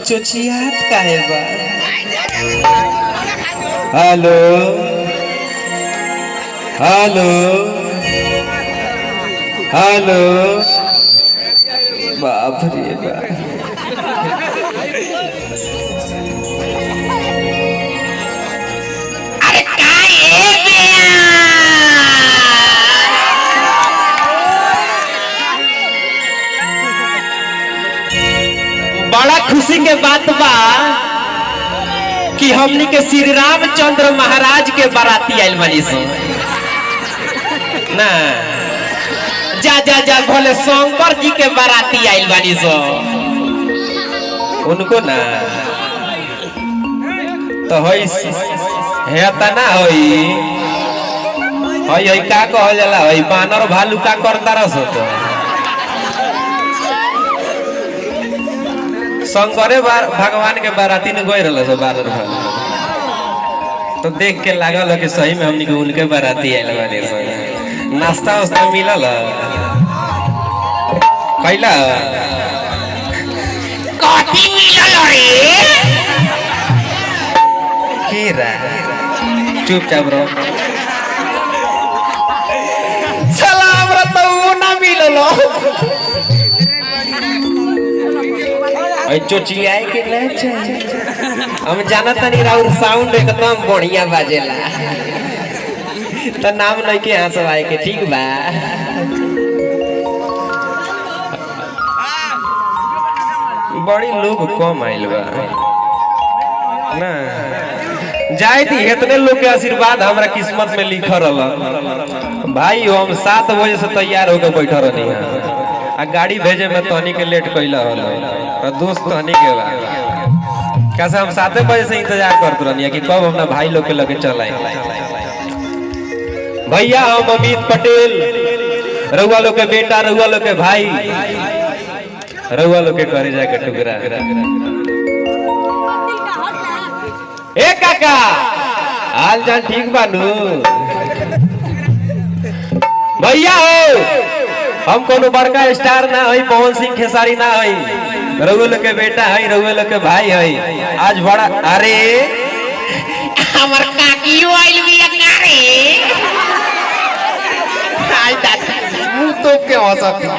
चोचियात काहे बा? Hello hello hello, बाप रे बाप। अरे का ए बिया? बड़ा खुशी के बात बा कि हमनी के श्री रामचंद्र महाराज के बाराती आइल बानी सन ना। जा जा जा, भोले शंकर जी के बाराती आइल बानी सन उनको ना तो होई हेता ना होई होई होई का कहल जाला होई बानर भालू का करता रस तो शंकरे भगवान के बाराती ने गए रहल सब बानर भालू, तो देख के लागल हो कि सही में हमनी के उनके बाराती आइल बानी सन। नाश्ता वास्ता मिलल कैला? कथी मिलल रे? केरा। चुपचाप रहो। साला हमरा तो उ ना मिलल। चोचियाए के ना चाहिए। हम जानत तनी राउर साउंड एकदम बढ़िया बाजेला, तो नाम नहीं के यहाँ सब आए के ठीक बा। बड़ी लोग कम आइल बा ना। जाए थी इतने लोग के आशीर्वाद हमरा किस्मत में लिखल रहल। भाई हम 7 बजे से तैयार होकर बैठल रहनी है आ गाड़ी भेजे में तहनी के लेट कैला हल तो दोस्त तहनी के बा। कैसे हम 7 बजे से इंतजार करते रहनी कि कब अपना भाई लोग के लगे चल आए। भैया हम अमित पटेल, रउआ लोग के बेटा, रउआ लोग के भाई, रउआ लोग के करे जाके टुकड़ा। ए काका हाल चाल ठीक बानू? भैया हो हम कोनो बड़का स्टार ना हई, पवन सिंह खेसारी ना हई, रउआ लोग के बेटा हई, रउआ लोग के भाई हई। आज बड़ा अरे हमर काकियो आइल बिया का रे? आई दादा मुंह तोप के हंसत बिया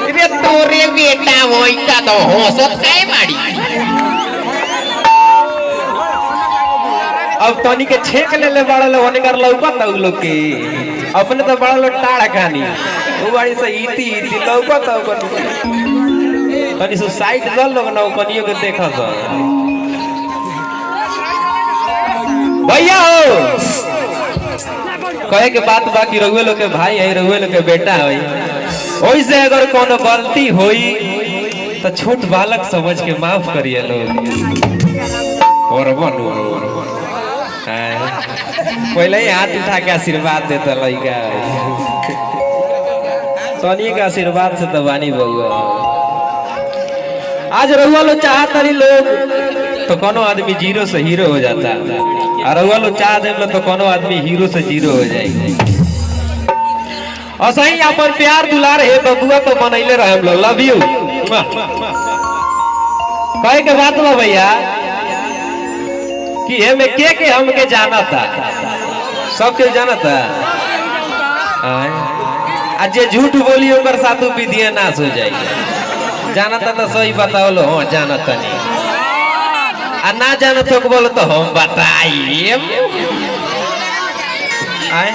रे। तोरे बेटा होइता तो हंसत काहे बाड़ी? अब तनी के छेक ले ले बड़ा लोग होने कर लौकत उ लोग के अपने तो बड़ा लोग टाड़ खानी उ बाड़ी से इती इती लौकत उ तनी सो साइड दल लोग ना कनियो के देखत। भैया हो कहे के बात बा कि रउआ लोग के भाई है, रउआ लोग के बेटा है, ओइसे अगर कोनो गलती होई तो छोट बालक समझ के माफ करिए लोग। और बनू पहले ही हाथ उठा के आशीर्वाद देता लड़का तनी के आशीर्वाद से तो बानी बउआ। आज रउआ लोग चाहत तनी लोग तो कोनो आदमी जीरो से हीरो हो जाता, और रउआ लोग चाह दे तो कोनो आदमी हीरो से जीरो हो जाए। और सही अपन प्यार दुलार हे बबुआ तो बनैले रहे हम लोग। Love you. कहे के बात बा भैया कि एमे के हमके जाना था, सबके जाना था। आ जे झूठ बोली ओकर साथ विधिया नाश हो जाए। जाना था तो सही बताओ लो, हाँ जाना था नहीं, आ ना जाना तो बोलो तो हम बताइए। आए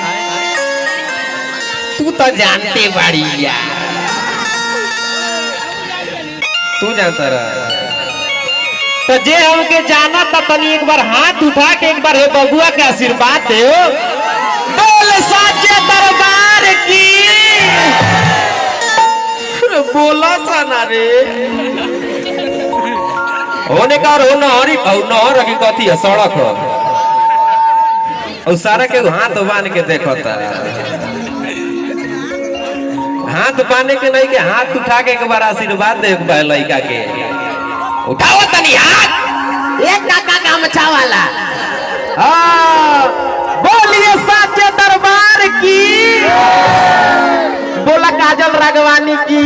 तू तो जानते बाड़ी यार, तू जानता रहा तो जे हमके जाना था तनी एक बार हाथ उठा के एक बार हे बबुआ के आशीर्वाद दे। बोल साचे दरबार की। बोला सा ना रे होने का और नहरी नहर की कथी है सड़क हो और सारा के हाथ बांध के देखता। हाथ बांधे के नहीं के हाथ उठा के एक बार आशीर्वाद दे एक बार लड़का के। उठाओ तनी हाथ एक काका गमछा वाला। हाँ बोलिए साचे दरबार की। बोला काजल राघवानी की,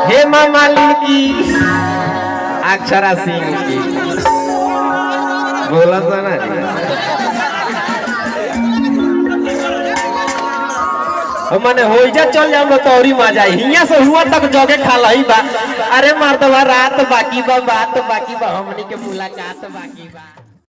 हेमा मालिनी की। अक्षरा सिंह की बोला तो ना रे। मने होइजा चल जाम तो औरी मजा आई। हियां से हुआ तक जगे खा लही बा। अरे मर्दवा रात बाकी बा, बात बाकी बा, हमनी के मुलाकात बाकी बा।